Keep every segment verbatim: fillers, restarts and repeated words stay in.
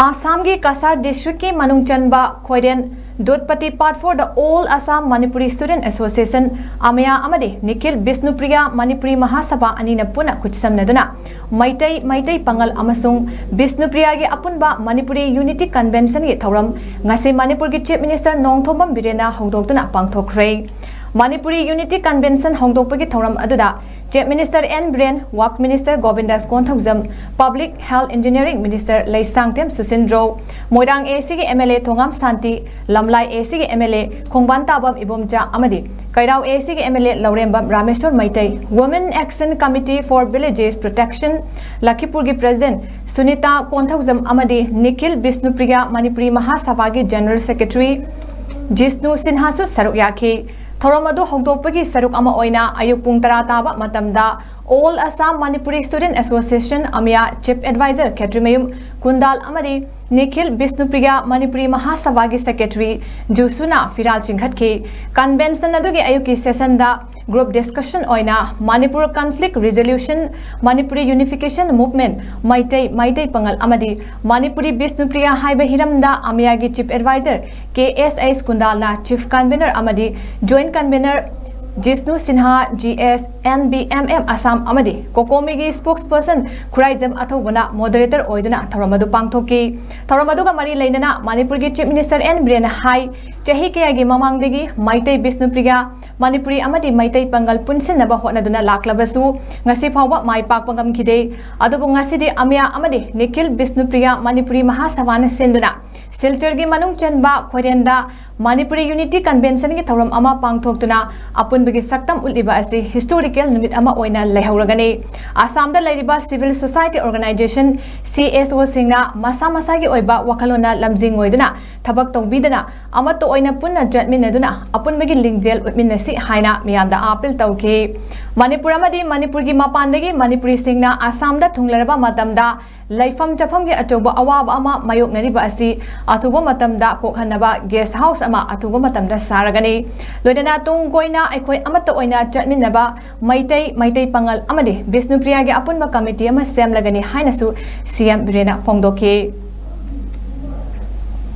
ꯑꯥꯁꯥꯝꯒꯤ ꯀꯁꯥꯔ ꯗꯤꯁꯇ꯭ꯔꯤꯛꯀꯤ ꯃꯅꯨꯡ ꯆꯟꯕ ꯈꯣꯏꯔꯦꯟ ꯗꯨꯠꯄꯇꯤ ꯄꯥꯔꯠ ꯐꯣꯔꯗ All Assam Manipuri Student Association, ꯑꯃꯌꯥ, ꯑꯃꯗꯤ ꯅꯤꯈꯤꯜ ꯕꯤꯁꯅꯨꯄ꯭ꯔꯤꯌꯥ ꯃꯅꯤꯄꯨꯔꯤ ꯃꯍꯥꯁꯚꯥ ꯑꯅꯤꯅ ꯄꯨꯟꯅ ꯈꯨꯠꯁꯝꯅꯗꯨꯅ ꯃꯩꯇꯩ, ꯃꯩꯇꯩ ꯄꯥꯉꯜ ꯑꯃꯁꯨꯡ ꯕꯤꯁꯅꯨꯄ꯭ꯔꯤꯌꯥꯒꯤ ꯑꯄꯨꯟꯕ ꯃꯅꯤꯄꯨꯔꯤ ꯌꯨꯅꯤꯇꯤ ꯀꯟꯚꯦꯟꯁꯟꯒꯤ ꯊꯧꯔꯝ ꯉꯁꯤ ꯃꯅꯤꯄꯨꯔꯒꯤ ꯆꯤꯐ ꯃꯤꯅꯤꯁꯇꯔ ꯅꯣꯡꯊꯣꯝꯕꯝ ꯕꯤꯔꯦꯟꯅ ꯍꯧꯗꯣꯛꯇꯨꯅ ꯄꯥꯡꯊꯣꯛꯈ꯭ꯔꯦ꯫ ꯃꯅꯤꯄꯨꯔꯤ ꯌꯨꯅꯤꯇꯤ ꯀꯟꯚꯦꯟꯁꯟ ꯍꯧꯗꯣꯛꯄꯒꯤ ꯊꯧꯔꯝ ꯑꯗꯨꯗ chief minister N Biren, work minister Gobindas Konthoujam, public health engineering minister Leishangthem Susindro, Moirang A ꯁꯤꯒꯤ ꯑꯦꯝ ꯑꯦꯜ ꯑꯦ ꯊꯣꯉꯥꯝ ꯁꯥꯟꯇꯤ, ꯂꯝꯂꯥꯏ ꯑꯦ ꯁꯤꯒꯤ ꯑꯦꯝ ꯑꯦꯜ ꯑꯦ ꯈꯣꯡꯕꯥꯟ ꯇꯥꯕꯝ ꯏꯕꯣꯝꯆꯥ ꯑꯃꯗꯤ ꯀꯩꯔꯥꯎ ꯑꯦ ꯁꯤꯒꯤ M L A Lourembam Rameshor Meitei, Women Action Committee for Villages Protection ꯂꯈꯤꯄꯨꯔꯒꯤ ꯄ꯭ꯔꯦꯁꯤꯗꯦꯟꯠ ꯁꯨꯅꯤꯇꯥ ꯀꯣꯟꯊꯧꯖꯝ ꯑꯃꯗꯤ ꯅꯤꯈꯤꯜ ꯕꯤꯁꯅꯨꯄ꯭ꯔꯤꯌꯥ ꯃꯅꯤꯄꯨꯔꯤ ꯃꯍꯥꯁꯚꯥꯒꯤ ꯖꯦꯅꯔꯦꯜ ꯁꯦꯀ꯭ꯔꯦꯇꯔꯤ ꯖꯤꯁꯅꯨ ꯁꯤꯟꯍꯥꯁꯨ ꯁꯔꯨꯛ ꯌꯥꯈꯤ꯫ ꯊꯧꯔꯝ ꯑꯗꯨ ꯍꯧꯗꯣꯛꯄꯒꯤ ꯁꯔꯨꯛ ꯑꯃ ꯑꯣꯏꯅ ꯑꯌꯨꯛ ꯄꯨꯡ ꯇꯔꯥ ꯇꯥꯕ ꯃꯇꯝꯗ All Assam Manipuri Student Association, ꯑꯃꯌꯥ, ꯆꯤꯐ ꯑꯦꯗꯚꯥꯏꯖꯔ ꯈꯦꯇ꯭ꯔꯤꯃꯌꯨꯝ ꯀꯨꯟꯗꯥꯜ ꯑꯃꯗꯤ ꯅꯤꯈꯤꯜ ꯕꯤꯁꯅꯨꯄ꯭ꯔꯤꯌꯥ ꯃꯅꯤꯄꯨꯔꯤ ꯃꯍꯥꯁꯚꯥꯒꯤ ꯁꯦꯀ꯭ꯔꯦꯇꯔꯤ ꯖꯨꯁꯨꯅ ꯐꯤꯔꯥꯜ ꯆꯤꯡꯈꯠꯈꯤ꯫ ꯀꯟꯚꯦꯟꯁꯟ ꯑꯗꯨꯒꯤ ꯑꯌꯨꯛꯀꯤ ꯁꯦꯁꯟꯗ ꯒ꯭ꯔꯨꯞ ꯗꯤꯁꯀꯁꯟ ꯑꯣꯏꯅ Manipur conflict resolution, Manipuri unification movement, Meitei, Meitei Pangal ꯑꯃꯗꯤ ꯃꯅꯤꯄꯨꯔꯤ ꯕꯤꯁꯅꯨꯄ꯭ꯔꯤꯌꯥ ꯍꯥꯏꯕ ꯍꯤꯔꯝꯗ ꯑꯃꯌꯥꯒꯤ chief adviser K S H ꯀꯨꯟꯗꯥꯜꯅ ꯆꯤꯐ ꯀꯟꯚꯦꯅꯔ ꯑꯃꯗꯤ joint convener Jishnu Sinha, G S, N B M M Assam ꯑꯃꯗꯤ ꯀꯣꯀꯣꯃꯤꯒꯤ ꯁ꯭ꯄꯣꯛꯁꯄꯔꯁꯟ ꯈꯨꯔꯥꯏꯖꯝ ꯑꯊꯧꯕꯅ ꯃꯣꯗꯔꯦꯇꯔ ꯑꯣꯏꯗꯨꯅ ꯊꯧꯔꯝ ꯑꯗꯨ ꯄꯥꯡꯊꯣꯛꯈꯤ꯫ ꯊꯧꯔꯝ ꯑꯗꯨꯒ ꯃꯔꯤ ꯂꯩꯅꯅ ꯃꯅꯤꯄꯨꯔꯒꯤ ꯆꯤꯐ ꯃꯤꯅꯤꯁꯇꯔ ꯑꯦꯟ ꯕꯤꯔꯦꯟꯅ ꯍꯥꯏ, ꯆꯍꯤ ꯀꯌꯥꯒꯤ ꯃꯃꯥꯡꯗꯒꯤ ꯃꯩꯇꯩ ꯕꯤꯁꯅꯨꯄ꯭ꯔꯤꯌꯥ ꯃꯅꯤꯄꯨꯔꯤ ꯑꯃꯗꯤ ꯃꯩꯇꯩ ꯄꯥꯉꯜ ꯄꯨꯟꯁꯤꯟꯅꯕ ꯍꯣꯠꯅꯗꯨꯅ ꯂꯥꯛꯂꯕꯁꯨ, ꯉꯁꯤ ꯐꯥꯎꯕ ꯃꯥꯏ ꯄꯥꯛꯄ ꯉꯝꯈꯤꯗꯦ꯫ ꯑꯗꯨꯕꯨ ꯉꯁꯤꯗꯤ ꯑꯃꯌꯥ ꯑꯃꯗꯤ ꯅꯤꯈꯤꯜ ꯕꯤꯁꯅꯨꯄ꯭ꯔꯤꯌꯥ ꯃꯅꯤꯄꯨꯔꯤ ꯃꯍꯥꯁꯚꯥꯅ ꯁꯤꯟꯗꯨꯅ ꯁꯤꯜꯆꯔꯒꯤ ꯃꯅꯨꯡ ꯆꯟꯕ ꯈꯣꯏꯔꯦꯟꯗ ꯃꯅꯤꯄꯨꯔꯤ ꯌꯨꯅꯤꯇꯤ ꯀꯟꯚꯦꯟꯁꯟꯒꯤ ꯊꯧꯔꯝ ꯑꯃ ꯄꯥꯡꯊꯣꯛꯇꯨꯅ ꯑꯄꯨꯟꯕꯒꯤ ꯁꯛꯇꯝ ꯎꯠꯂꯤꯕ ꯑꯁꯤ ꯍꯤꯁꯇꯣꯔꯤꯀꯦꯜ ꯅꯨꯃꯤꯠ ꯑꯃ ꯑꯣꯏꯅ ꯂꯩꯍꯧꯔꯒꯅꯤ꯫ ꯑꯁꯥꯝꯗ ꯂꯩꯔꯤꯕ civil society organisation, C S ꯑꯣꯁꯤꯡꯅ ꯃꯁꯥ ꯃꯁꯥꯒꯤ ꯑꯣꯏꯕ ꯋꯥꯈꯜꯂꯣꯟꯅ ꯂꯝꯖꯤꯡ ꯑꯣꯏꯗꯨꯅ ꯊꯕꯛ ꯇꯧꯕꯤꯗꯅ ꯑꯃꯠꯇ ꯑꯣꯏꯅ ꯄꯨꯟꯅ ꯆꯠꯃꯤꯟꯅꯗꯨꯅ ꯑꯄꯨꯟꯕꯒꯤ ꯂꯤꯡꯖꯦꯜ ꯎꯠꯃꯤꯟꯅꯁꯤ ꯍꯥꯏꯅ ꯃꯤꯌꯥꯝꯗ ꯑꯥꯄꯤꯜ ꯇꯧꯈꯤ꯫ ꯃꯅꯤꯄꯨꯔ ꯑꯃꯗꯤ ꯃꯅꯤꯄꯨꯔꯒꯤ ꯃꯄꯥꯟꯗꯒꯤ ꯃꯅꯤꯄꯨꯔꯤꯁꯤꯡꯅ ꯑꯁꯥꯝꯗ ꯊꯨꯡꯂꯔꯕ ꯃꯇꯝꯗ ꯂꯩꯐꯝ ꯆꯥꯐꯝꯒꯤ ꯑꯆꯧꯕ ꯑꯋꯥꯕ ꯑꯃ ꯃꯥꯌꯣꯛꯅꯔꯤꯕ ꯑꯁꯤ ꯑꯊꯨꯕ ꯃꯇꯝꯗ ꯀꯣꯛꯍꯟꯅꯕ ꯒꯦꯁ ꯍꯥꯎꯁ ꯑꯃ ꯑꯊꯨꯕ ꯃꯇꯝꯗ ꯁꯥꯔꯒꯅꯤ꯫ ꯂꯣꯏꯅꯅ ꯇꯨꯡ ꯀꯣꯏꯅ ꯑꯩꯈꯣꯏ ꯑꯃꯠꯇ ꯑꯣꯏꯅ ꯆꯠꯃꯤꯟꯅꯕ ꯃꯩꯇꯩ, ꯃꯩꯇꯩ ꯄꯥꯉꯜ ꯑꯃꯗꯤ ꯕꯤꯁꯅꯨꯄ꯭ꯔꯤꯌꯥꯒꯤ ꯑꯄꯨꯟꯕ ꯀꯃꯤꯇꯤ ꯑꯃ ꯁꯦꯝꯂꯒꯅꯤ ꯍꯥꯏꯅꯁꯨ ꯁꯤ ꯑꯦꯝ ꯕꯤꯔꯦꯟꯅ ꯐꯣꯡꯗꯣꯛꯈꯤ꯫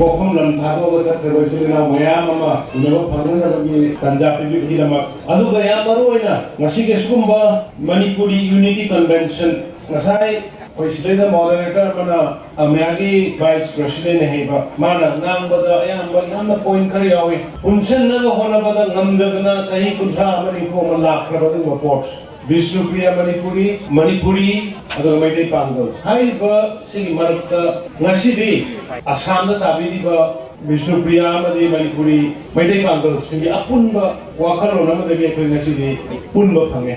ꯄꯣꯛꯐꯝ ꯂꯝ ꯊꯥꯗꯣꯛꯑꯒ ꯆꯠꯈ꯭ꯔꯕ ꯏꯆꯤꯜ ꯏꯅꯥꯎ ꯃꯌꯥꯝ ꯑꯃ ꯎꯅꯕ ꯐꯪꯅꯅꯕꯒꯤ ꯇꯥꯟꯖꯥ ꯄꯤꯕꯤꯕꯒꯤꯗꯃꯛ, ꯑꯗꯨꯒ ꯌꯥꯝ ꯃꯔꯨ ꯑꯣꯏꯅ ꯉꯁꯤꯒꯤ ꯑꯁꯤꯒꯨꯝꯕ ꯃꯅꯤꯄꯨꯔꯤ ꯌꯨꯅꯤꯇꯤ ꯀꯟꯚꯦꯟꯁꯟ, ꯉꯁꯥꯏ ꯑꯩꯈꯣꯏ ꯁꯤꯗꯩꯗ ꯃꯣꯗꯔꯦꯇꯔ ꯑꯃꯅ ꯑꯃꯌꯥꯒꯤ ꯚꯥꯏꯁ ꯄ꯭ꯔꯦꯁꯤꯗꯦꯟ ꯍꯩꯕ ꯃꯥꯅ ꯉꯥꯡꯕꯗ ꯑꯌꯥꯝꯕ ꯌꯥꯝꯅ ꯄꯣꯏꯟ ꯈꯔ ꯌꯥꯎꯏ꯫ ꯄꯨꯟꯁꯤꯟꯅꯕ ꯍꯣꯠꯅꯕꯗ ꯉꯝꯗꯗꯅ ꯆꯍꯤ ꯀꯨꯟꯊ꯭ꯔꯥ ꯑꯃ ꯅꯤꯐꯨ ꯑꯃ ꯂꯥꯛꯈ꯭ꯔꯕ ꯑꯗꯨꯒꯨꯝꯕ ꯄꯣꯠ꯫ ꯕꯤꯁꯅꯨꯄ꯭ꯔꯤꯌꯥ ꯃꯅꯤꯄꯨꯔꯤ, ꯃꯅꯤꯄꯨꯔꯤ, ꯑꯗꯨꯒ ꯃꯩꯇꯩ ꯄꯥꯡꯒꯜ ꯍꯥꯏꯔꯤꯕ ꯁꯤꯒꯤ ꯃꯔꯛꯇ ꯉꯁꯤꯗꯤ ꯑꯁꯥꯝꯗ ꯇꯥꯕꯤꯔꯤꯕ ꯕꯤꯁꯅꯨꯄ꯭ꯔꯤꯌꯥ ꯑꯃꯗꯤ ꯃꯅꯤꯄꯨꯔꯤ ꯃꯩꯇꯩ ꯄꯥꯡꯒꯜꯁꯤꯡꯒꯤ ꯑꯄꯨꯟꯕ ꯋꯥꯈꯜꯂꯣꯟ ꯑꯃꯗꯒꯤ ꯑꯩꯈꯣꯏ ꯉꯁꯤꯗꯤ ꯄꯨꯟꯕ ꯐꯪꯉꯦ꯫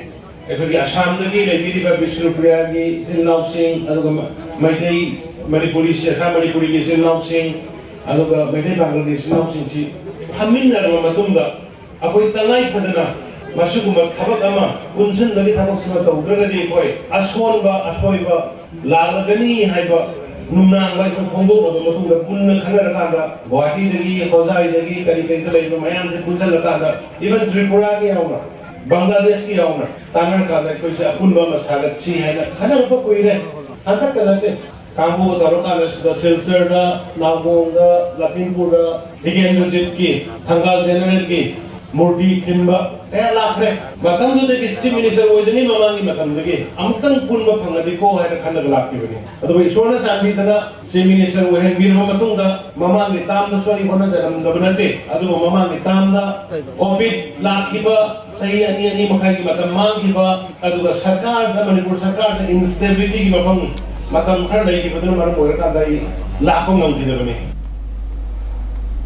ꯑꯩꯈꯣꯏꯒꯤ ꯑꯁꯥꯝꯗꯒꯤ ꯂꯩꯕꯤꯔꯤꯕ ꯕꯤꯁꯅꯨꯄ꯭ꯔꯤꯌꯥꯒꯤ ꯏꯆꯤꯜ ꯏꯅꯥꯎꯁꯤꯡ, ꯑꯗꯨꯒ ꯃ-, ꯃꯩꯇꯩ, ꯃꯅꯤꯄꯨꯔꯤꯁꯤ, ꯑꯁꯥꯝ ꯃꯅꯤꯄꯨꯔꯤꯒꯤ ꯏꯆꯤꯜ ꯏꯅꯥꯎꯁꯤꯡ, ꯑꯗꯨꯒ ꯃꯩꯇꯩ ꯄꯥꯡꯒꯜꯒꯤ ꯏꯆꯤꯜ ꯏꯅꯥꯎꯁꯤꯡꯁꯤ ꯐꯝꯃꯤꯟꯅꯔꯕ ꯃꯇꯨꯡꯗ, ꯑꯩꯈꯣꯏ ꯇꯉꯥꯏ ꯐꯗꯅ ꯃꯁꯤꯒꯨꯝꯕ ꯊꯕꯛ ꯑꯃ, ꯄꯨꯟꯁꯤꯟꯕꯒꯤ ꯊꯕꯛꯁꯤꯃ ꯇꯧꯗ꯭ꯔꯒꯗꯤ ꯑꯩꯈꯣꯏ ꯑꯁꯣꯟꯕ, ꯑꯁꯣꯏꯕ ꯂꯥꯛꯂꯒꯅꯤ ꯍꯥꯏꯕ ꯅꯨꯡꯅꯥꯡꯕ ꯑꯩꯈꯣꯏ ꯐꯣꯡꯗꯣꯛꯂꯕ ꯃꯇꯨꯡꯗ, ꯄꯨꯟꯅ ꯈꯟꯅꯔꯀꯥꯟꯗ ꯒꯨꯋꯥꯍꯥꯇꯤꯗꯒꯤ, ꯍꯣꯖꯥꯏꯗꯒꯤ, ꯀꯔꯤ ꯀꯔꯤꯗ ꯂꯩꯕ ꯃꯌꯥꯝꯁꯦ ꯄꯨꯟꯁꯤꯜꯂꯀꯥꯟꯗ, ꯏꯚꯟ ꯇ꯭ꯔꯤꯄꯨꯔꯥꯒꯤ ꯌꯥꯎꯅ, ꯕꯪꯒ꯭ꯂꯥꯗꯦꯁꯀꯤ ꯌꯥꯎꯅ ꯇꯥꯟꯅꯔꯀꯥꯟꯗ ꯑꯩꯈꯣꯏꯁꯦ ꯑꯄꯨꯟꯕ ꯑꯃ ꯁꯥꯒꯠꯁꯤ ꯍꯥꯏꯅ ꯈꯟꯅꯔꯛꯄ ꯀꯨꯏꯔꯦ꯫ ꯍꯟꯗꯛꯇ ꯅꯠꯇꯦ, ꯀꯥꯡꯕꯨꯒ ꯇꯧꯔꯀꯥꯟꯗ ꯁꯤꯗ ꯁꯤꯜꯆꯔꯗ, ꯅꯥꯎꯒꯣꯡꯗ, ꯂꯈꯤꯝꯄꯨꯔꯗ, ꯕꯤꯀꯦꯟꯗ꯭ꯔꯖꯤꯠꯀꯤ, ꯊꯪꯒꯥꯜ ꯖꯦꯅꯔꯦꯜꯒꯤ ꯃꯨꯔꯇꯤ ꯈꯤꯟꯕ ꯀꯌꯥ ꯂꯥꯛꯈ꯭ꯔꯦ꯫ ꯃꯇꯝꯗꯨꯗꯒꯤ ꯆꯤꯐ ꯃꯤꯅꯤꯁꯇꯔ ꯑꯣꯏꯗ꯭ꯔꯤꯉꯩ ꯃꯃꯥꯡꯒꯤ ꯃꯇꯝꯗꯒꯤ ꯑꯃꯨꯛꯇꯪ ꯄꯨꯟꯕ ꯐꯪꯉꯗꯤꯀꯣ ꯍꯥꯏꯅ ꯈꯜꯂꯒ ꯂꯥꯛꯈꯤꯕꯅꯤ꯫ ꯑꯗꯨꯕꯨ ꯏꯁꯣꯔꯅ ꯆꯥꯟꯕꯤꯗꯅ ꯆꯤꯐ ꯃꯤꯅꯤꯁꯇꯔ ꯑꯣꯏꯍꯟꯕꯤꯔꯕ ꯃꯇꯨꯡꯗ ꯃꯃꯥꯡꯒꯤ ꯇꯥꯝꯗꯁꯨ ꯑꯩ ꯍꯣꯠꯅꯖꯔꯝꯗꯕ ꯅꯠꯇꯦ꯫ ꯑꯗꯨꯕꯨ ꯃꯃꯥꯡꯒꯤ ꯇꯥꯝꯗ ꯀꯣꯚꯤꯗ ꯂꯥꯛꯈꯤꯕ, ꯆꯍꯤ ꯑꯅꯤ, ꯑꯅꯤ ꯃꯈꯥꯏꯒꯤ ꯃꯇꯝ ꯃꯥꯡꯈꯤꯕ, ꯑꯗꯨꯒ ꯁꯔꯀꯥꯔꯗ, ꯃꯅꯤꯄꯨꯔ ꯁꯔꯀꯥꯔꯗ ꯏꯟꯁꯇꯦꯕꯤꯂꯤꯇꯤꯒꯤ ꯃꯐꯝ, ꯃꯇꯝ ꯈꯔ ꯂꯩꯈꯤꯕꯗꯨꯅ ꯃꯔꯝ ꯑꯣꯏꯔꯀꯥꯟꯗ ꯑꯩ ꯂꯥꯛꯄ ꯉꯝꯈꯤꯗꯕꯅꯤ꯫